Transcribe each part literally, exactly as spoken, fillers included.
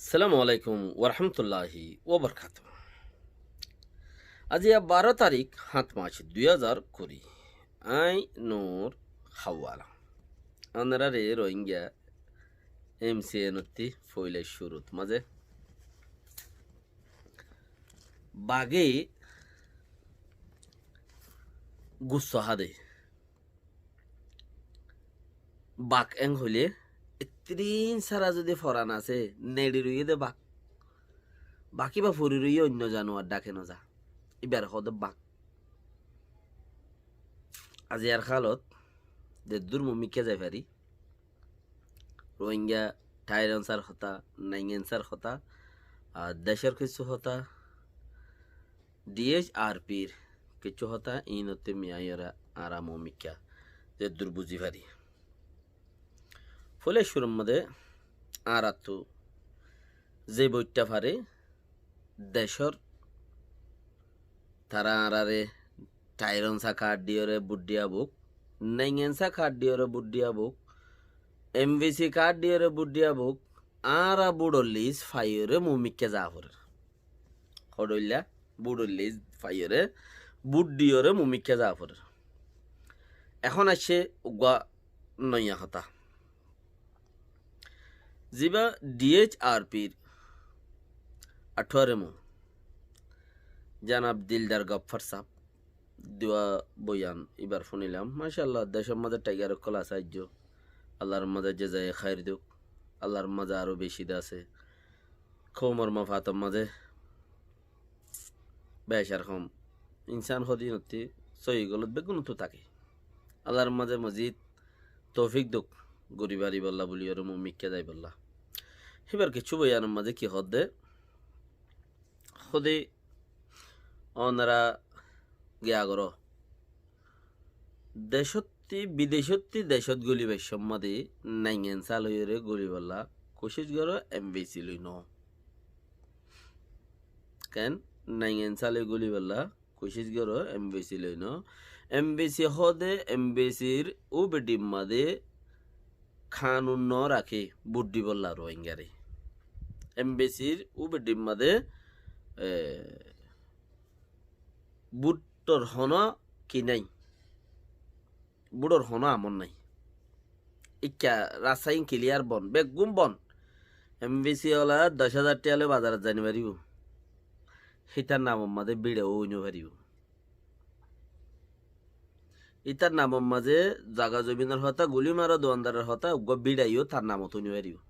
Assalamu alaikum warahmatulláhi wabarakátuhu. Aijja baró tarík, háñt mac, dui házar kuri. Añí Nur Hawala. Ónorare Rohingya M C N ottú foila cúrut mazé bagé gusso háde. Bak en hoilé, ettirin sára zodi foran asé, neçi roiyé dé bak. Bak íba fori roiyé, oinno januar dhake no za. Íbare hoó dé bak. Aijjar hálot zeddúr mumikká zai fari, Rohingya thair onsár hotá, naing onsár hotá, ar decór kessú hotá, D H R P r kessú hotá, iín ottú miyai ore añára mumikká zeddúr buzí fari. Foila cúrur mazé añárattú ze boittá fare, decór tará añárare thair onsá kaád diyóre bút diya bouk, naing onsá kaád diyóre bút diya bouk, M V C kaád diyóre bút diya bouk, añára bútor lis faiyóre mumikká za forer. Hoçé óilla, bútor lis faiyóre, bút diyóre mumikká za forer. Ehón aiccé uggúa noiya hotá. Zibá D H R P r athúare mu, janab Dildar Gaffar sáb, duwa boyan íbar fúnilam. Macállah, decór mazé thaigar ókkol asé aijjó. Allar mazé jezaye khair douk. Allar mazé aró beci de asé. Koumor mafator mazé becar hom insán hodin ottú sóiyi golot beggún ottú táke. Allar mazé mozid toufik douk, gori faribolla buli ore mumikká zaibolla. Híbar kessú boyanor mazé ki hoó dé, hoó dé ónora giya goró. Decótti, bidecótti decót golibar somma de naing onsá loiyóre golibolla kucíc goró, M V C loi no. Ken? Naing onsá loi golibolla kucíc goró, M V C loi no. M V C hoó dé, M V C r ubedim mazé kanun no raké bút dibolla Rohingyare. M V C r ubedim mazé, e, bútor honó ki nái. Bútor honó amot nái. Ikká rasta ín kiliyar bon, beggún bon. M V C ola doc házar tiya loi bazarot zai no faribó. Hítar namor mazé bíça ói no faribó. Ítar namor mazé zaga zominor hotá, guli maro duandaror hotá, uggúa bíça yó tar namot ói no faribó.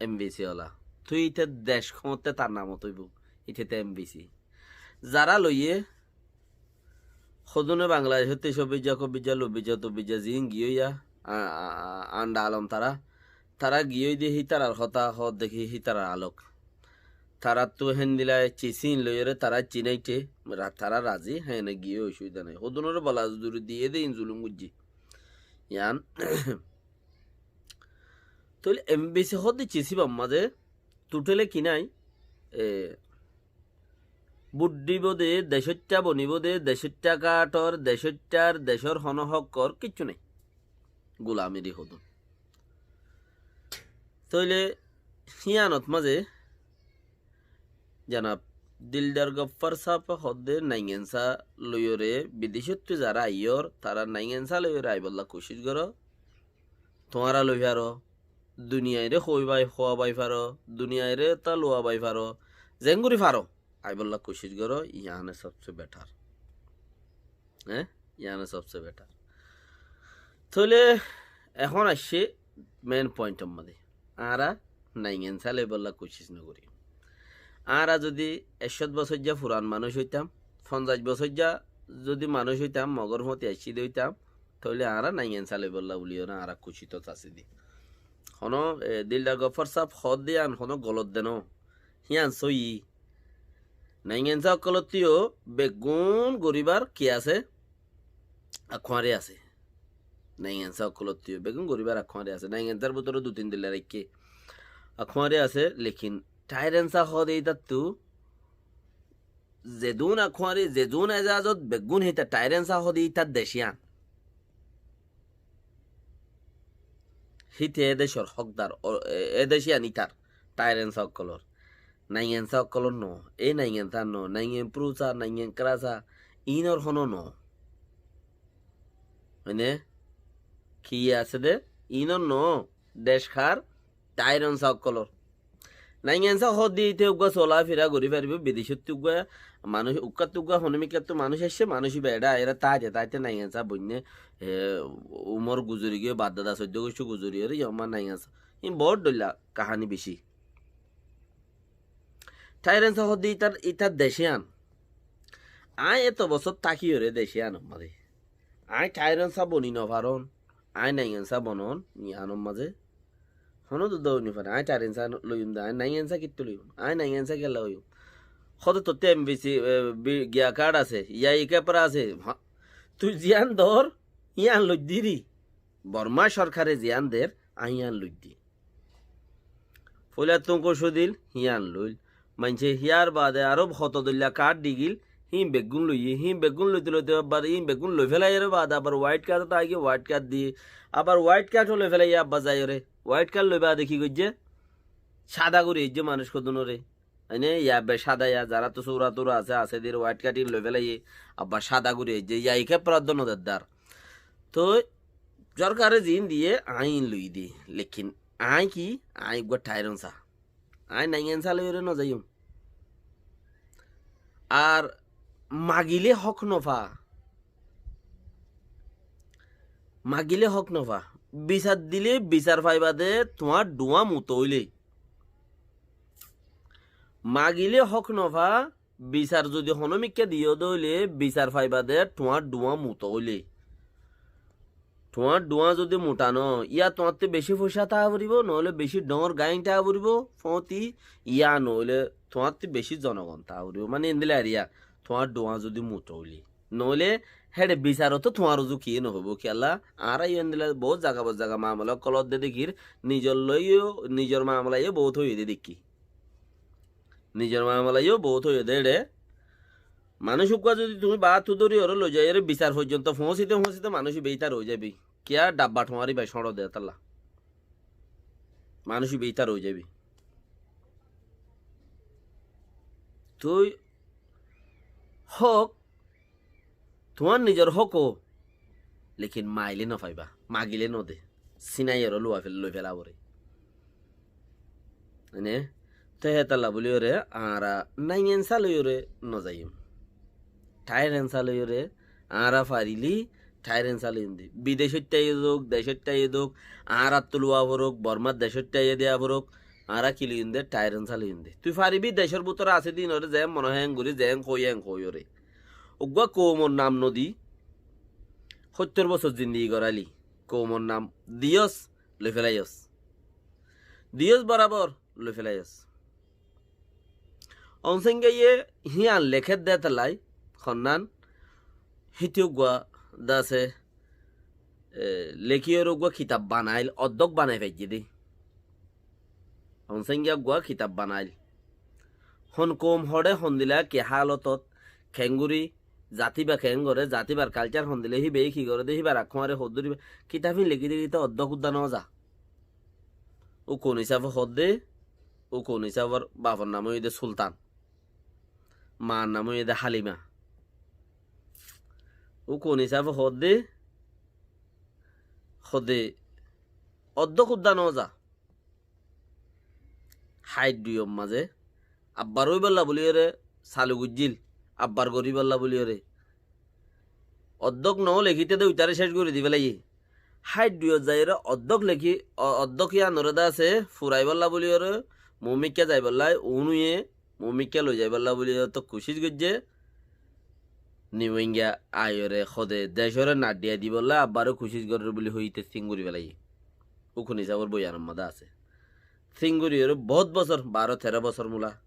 M V C ola. Tui íte dec homotte tar namot óibo. Íte te M V C. Zará loiyé, hodúne Bangladecótte cóbijja, kóbijja, lobijja, tobijja, ziín giyói ya, a, a, a, anda alom tará. Tará giyói de hítarar hotá hoó deki hítarar alok. Taráttu héndilla cisín loiyóre tará cináite, ra-, tará razi, héne giyói ocubida nái. Hodúnore bola zuri diyé de ín zulum goijjé. Yián. Tóile M V C hoó de cisíbar mazé tuthéle ki nái? E, bút dibó de, decóitta bonibó de, decóitta kaátor, decóittar, decór honó hókkor kiccú nái. Gulamiri hodún. Tóile híyanot mazé janab Dildar Gaffar sáb hoó de naing onsá loiyóre bidecóttu zará aiyór, tará naing onsá loiyóre aibolla kucíc goró. Tuáñra loi faro, duniyaire hoibai, hoabai faro, duniyaire ta luabai faro, zeéngorí faro, aibolla kucíc goró, yiáne sobse betar. Hé? Yiáne sobse betar. Tóile ehón aiccé main pointor mazé. Añára naing onsá loibolla kucíc no gorí. Añára zodi ekcót bosóijja furan manúic óitam, fonzaic bosóijja zodi manúic óitam, mogór fúañti aiccí de óitam, tóile añára naing onsá loibolla buli yóre añára kucítot así de. Honó, e, Dildar Gaffar sáb hoó de yián honó golot de no. Yián sóiyi. Naing onsá ókkolottu yó beggún goríbar ki asé? Akkuári asé. Naing onsá ókkolottu yó beggún goríbar akkuári asé. Naing onsár bútore dui tin dilla raikké. Akkuári asé, lekin thair onsá hoó de ítattu zedún akkuári, zedún ezazot beggún híta thair onsá hoó de ítar dec yián. Híte e decór hókdar, o, e, e dec yián ítar. Tyrants ókkolór. Naingansá ókkolór noó. Ei naingansá noó. Naingan Prusa, naingan Krasa, iínor honó noó. Mane, ki asé dé? Iínor noó. Dec hár? Tyrants ókkolór. Naingansá hoódde íte uggúa solafira gorí faribóu, bidecóttu uggúa manúic, ukkáttu uggúa honómikkáttu manúic aiccé, manúic íba eçé aiyóre táite táite naingansá boinné, e, umor guzori giyói, bafdada soiddó goiccé guzori óre, yó ammá naingansá. Iín boóut dhoilla kaháni bicí. Tyrants hoódde ítar, ítar dec yían. Aññí eto bosór tákiyóre dec yíanor mazé. Aññí tyrants boni nofarón, aññí naingansá bonon, yíanor mazé. Honó dudda ói nofaré, aññí tyrants loiyum dé, aññí naingansá kittú loiyum, aññí naingansá kiyólla loiyum. Hóde tottú em bi si, e, bi, giya kard asé, yai kepra asé, ha, tui ziyán dor, yían loiddíri. Bormá sorkare ziyán der, aññí yían loiddí. Foóilattú kúci dil, híyan loil. Maincé híyar baade aró hoto dóilla kard digil, híin beggún loiyé, híin beggún loite loite abbar híin beggún loifélaiyóre baade abbar waith kard ot aigiyé, waith kard diyé, abbar waith kard ó loifélaiyé abbar zaiyóre. Waith kard loi baade ki goijjé? Cáda gorí aijjé manúic hodúnoré. Aine ya be cáda ya, zaráttu súra túra asé, asé diyóre waith kard ín loifélaiyé, abbar cáda gorí aijjé, yai kepra dóno deddar. Toi sorkare ziín diyé, aññí ín loiyí dé. Lekin aññí ki? Aññí uggúa tyrants. Aññí naingansá loiyóre nozaiyum. Ar magilé hók nofá. Magilé hók nofá. Bisar dilé bisar faiba dé tuáñr dhuáñ muto óile. Magilé hók nofá. Bisar zodi honómikká diyó dé óile, bisar faiba dé tuáñr dhuáñ muto óile. Tuáñr dhuáñ zodi muta noó, yá tuáñttú bicí foicá táa foribóu, noóile bicí dhoóñr gaáin táa foribóu, fóñti, yá noóile tuáñttú bicí zonogon táa foribóu. Mane endilla eriya, tuáñr dhuáñ zodi muto óile. Noóile héçe bisarotó tuáñr uzu kiyé nohoibóu kiyólla, añára yó endilla boóut zaga bot zaga mamela ókkol ódde dekír, nizor loi yó, nizor mamela yó boóut óiye dé dekí. Nizor mamela yó boóut óiye dé eçé. Manúic uggúa zodi tuñí baáttu dóri oré loizaiyóre bisar foijjonto foóñsite foóñsite manúic íba ítar óizaibói. Kiyá dhabba thuáñri bai cóñço de tálla. Manúic íba ítar óizaibói. Tui hók Tuáñr nizor hók ó, lekin mailé nofaiba, magilé node, sinai oré luwa fel-, loi fela foré. Ene, te hétalla buliyóre añára naingensa loiyóre nozaiyum. Tairensa loiyóre añára farilé tairensa loiyum de. Bidecót táiye zouk, decót táiye zouk, añárattu luwa foruk, Bormar decót táiye deya foruk, añára ki loiyum de, tairensa loiyum de. Tui faribi decór bútore asé dinoré zeén mone hoó eén gorí, zeén hoói eén hoóiyoré. Uggúa koumor nam nodi, hóttor bosór zindigi goráili, koumor nam diyós, loi felaiyós. Diyós borabor, loi felaiyós. Onséngaye híyan lekédde étallai, honnán, híte uggúa dase, e, lekíyoré uggúa kitab banail, oddók banai faijjé dé. Onsénga uggúa kitab banail. Hon koum hoçé hondila ki hálotot, keéngorí, zatiba keéngoré, zatibar kalcár hondila, híbaye ki goré dé, híbar akkúare hoddúriba, kitab hín lekí dé, kitab oddók udda noza. Ukun isafe hoddé, ukun isafor bafor nam óiye dé Sultan. Maar nam óiye dé Halima. Ukun isafe hoddé, hoddé oddók udda noza. Háit duiyor mazé abbar óibolla buliyóre salu goijjíl, abbar goríbolla buliyóre. Oddók noó lekíte dé uitaré céc gorí di félaiye. Háit duiyot zaiyóre oddók lekí, o-, oddók yíanoré dase furaibólla buliyóre, mumikká zaibollai, uúnuye mumikká loizaibólla buliyóre tó kucíc goijjé. Niuénga aiyóre hóde decóre naddhiya dibollá abbaré kucíc gorér buli hoiyé, íte sín gorí félaiye. Ukun isafor boiyanor mazé asé. Sín goríyoré boóut bosór, baró teró bosór mula.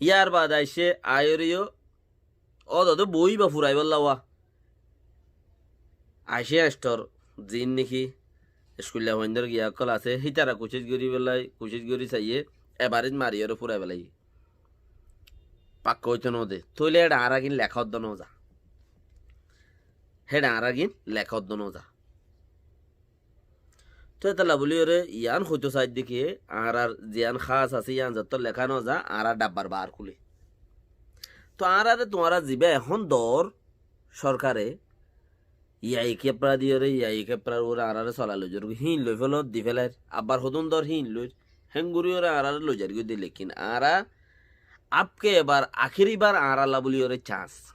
Yárbaade aiccé aiyóre yó ódode boóiba furaibólla wá. Aicé añctor ziín néki eskuilla fuaindór giya ókkol asé, hítara kucíc gorí félai, kucíc gorí saiyé, ebarit mariyóre fúrai félaiye. Pakka óito nóde. Tóile héçe añáragin leká oddó nóza. Héçe añáragin leká oddó nóza. Tói étalla bóliyoré yián hoitó saidde ki, añárar ziyán hás asé yián zottót leká no za, añára dhabbar baár kúli. Tói añáráre tuáñra zibá ehón doór sorkare yai kepra diyoré, yai keprar uore añáráre solai loizargói, híin loi félot di félair, abbar hodún doór híin loir, héngoríyoré añáráre loizargói de, lekin añára abke bar akéri bar añárálla bóliyoré cans.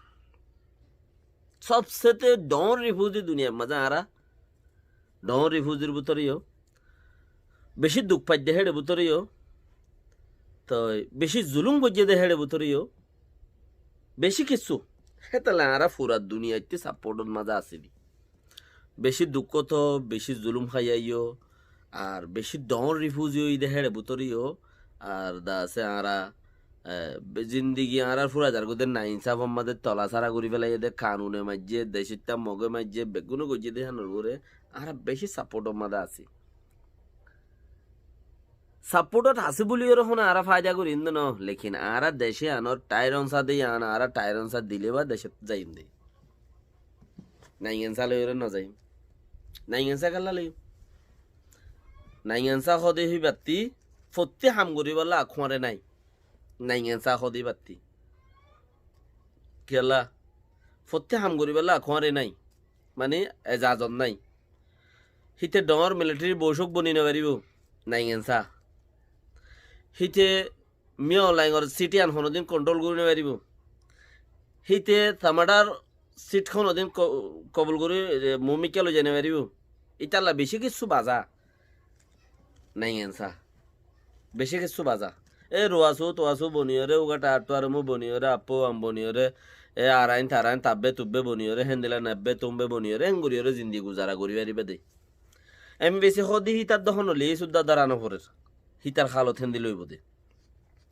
Sobsete dhoóñr rifuzi duniyair mazé añára dhoóñr rifuzir bútore yó, bicí duk faidde héçe bútore yó, toi bicí zulúm goijjé de héçe bútore yó, bicí kissú. Hétalla añára fura duniyaittú sapporot mazé así de. Bicí dukkót, bicí zulúm háiya yó, ar bicí dhoóñr rifuzi óiye de héçe bútore yó, ar da asé añára, e, be-, zindigi añárar fúrai zargói de, nainsáfor mazé tola sára gorí félaiyé de, kanune maijjé, decittá Moge maijjé, beggúne goijjé de, híanor uore añára bicí sapporot mazé así. Sapporot así bóliyoré hone añára faida gorí inde no, lekin añára dec yiánor thair onsa de yián, añára thair onsa dile ba decót zaiyum de. Naingensa loiyoré no zaiyum. Naingensa kiyólla loiyum? Naingensa hode híbattí fottí ham goríbolla akúare nái. Naingensa hode híbattí. Kiyólla? Fottí ham goríbolla akúare nái. Mani ezazot nái. Híte dhoóñr militeri bocók boni no faribó. Naingensa. Híte Miao Laingor siti yián honodin kontrol gorí no faribó. Híte Tamadar sit honodin ko-, kobul gorí, e, mumikká loizai no faribó. Ítalla bicí kissú baza. Naingensa. Bicí kissú baza. E Ruasu Tuasu boniyoré, Ugaṭa Attuarumu boniyoré, Appu Am boniyoré, e Arain Tarain Tabbe Tubbe boniyoré, Héndila Nebbe Tumbe boniyoré, héngoríyoré zindigi guzara gorí faribá de. Em bi si hode hítar de hono lei sudda dara no forer. Hítar halot héndila óibo de.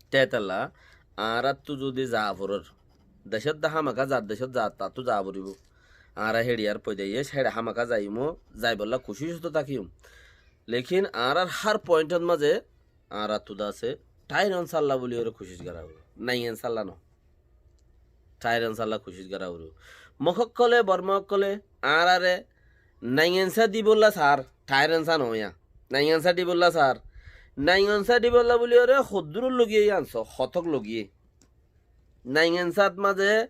Te étalla, añáráttu zodi za forer, decót de hámaká zar, decót zar, tattú za foribó. Añára héçiyar foida óiye, héçe hámaká zaiyum, zaibolla kucícot tákiyum. Lekin añárar hár pointot mazé añáráttu de asé, thair onsa lla bóliyoré kucíc gorá foribó. Naingensa lla no. Thair onsa lla kucíc gorá foribó. Mog ókkole, Borma ókkole añáráre naingensa dibolla saár, thair onsa no óiya. Naingensa dibolla saár. Naingensa dibolla bóliyoré hoddúror logiyé yián so, hotók logiyé. Naingensát mazé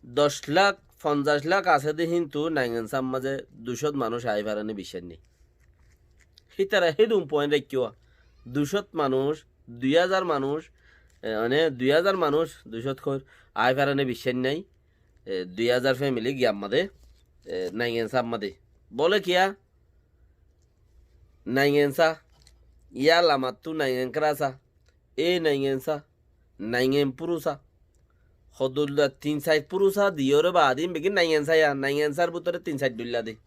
doc lak, fonzaic lak asé de, híntu naingensát mazé ducót manúic aái fare né biccác nái. Hítara hédun point raikkó, ducót manúic, dui házar manúic, e, mane dui házar manúic ducót hoóir aái fare né biccác nái, e, dui házar femili giyé ammáde, e, naingensá ammáde. Bóle kiyá? Naingensá, yá lamattú naingenkrása, e naingensá, naingenfúrusa. Hoddúlla tin sair fúrusa diyóre baade ín beggín naingensá ya, naingensár bútore tin sair dhoilla de.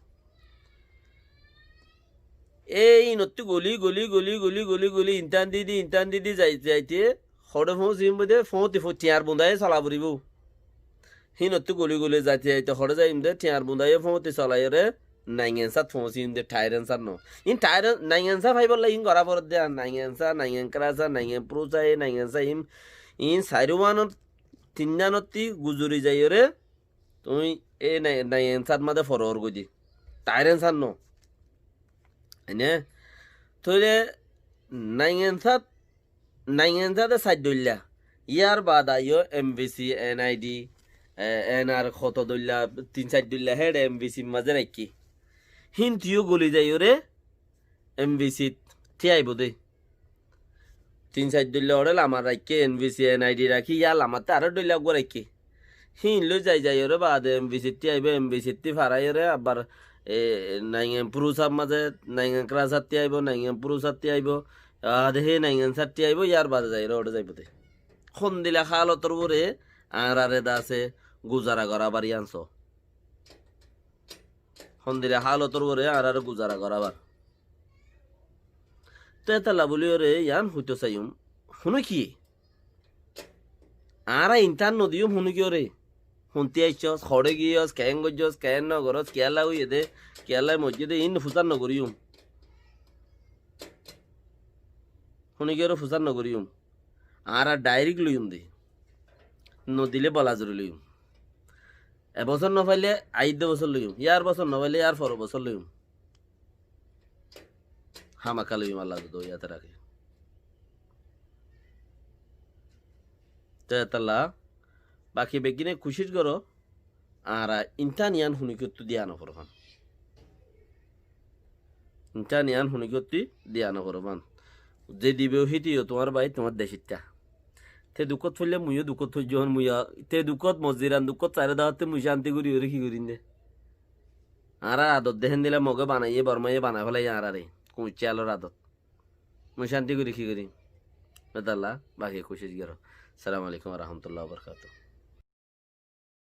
E ínottú goli, goli, goli, goli, goli, goli, intán di di, intán di di zaite zaite, hoçé foóñsiyum de, foóñti fo-, thiañr bundaye sola foribó. Hínottú goli goli zaite zaite hoçé zaiyum de, thiañr bundaye foóñti solaiyóre, naingensát foóñsiyum de, thair ensát no. Ín thair en-, naingensá faibólla ín gorá foredde, naingensá, naingenkrása, naingenfúrusa, e naingensá im, ín sairúanot, tinnanottí guzuri zaiyóre, tuñí e nai-, naingensát mazé foror goi di. Thair ensát no. Ene, tóile naingensát, naingensá de sair dhoilla. Yárbaade aiyó M V C, N I D, e, N R hoto dhoilla, tin sair dhoilla héçe M V C mazé raikké. Híntu yó goli zaiyóre M V C t thíaibó de. Tin sair dhoilla óre lamar raikké, N V C, N I D rakí, yá lamattú aró dhoilla uggúa raikké. Híin loi zai zaiyóre baade M V C t thíaibó, M V C t thí faraiyóre abbar, e, naingenfúrusár mazé, naingenkrását thíaibó, naingenfúrusát thíaibó, baade hé naingensát thíaibó, yárbaade zaiyóre óre zaibó de. Hondila hálotor uore añáráre de asé guzara gorábar yián so. Hondila hálotor uore añáráre guzara gorábar. Te étalla bóliyoré yián hoitó saiyum, húnoi ki? Añára intán nodiyum húnoi kiyóre? Húnti aiccós, hoçé giyós, keén goijjós, keén nogorós, kiyálla óiye dé, kiyálla moijjé dé, ín fusár nogoríyum. Húnoi kiyóre fusár nogoríyum. Añára dhairék loiyum de. Nodilé bola zuri loiyum. E bosór nofailé aiyédde bosór loiyum. Yár bosór nofailé yár foror bosór loiyum. hámaká loiyum, Allah zodi yad raké. Te etalla baki beggíne kucíc goró, añára intán yián hunikóttu diya noforfán. Intán yián hunikóttu diya noforfán. Ze dibo híte yó tuáñr bái, tuáñr decítta. Te dukót foillé mui yó dukót foijjum, mui yó, te dukót, mozdiran dukót sairó dahátte mui cánti gorí gorí ki gorín dé. Añárar adot de héndilla Mogé banaiyé, Bormaiyé banai félaiyé añárare. Kuñuiccá alor adot. Mui cánti gorí ki gorín? Etalla baki kucíc goró. Assalamu alaikum wa rahmatullahi wa barakatuhu.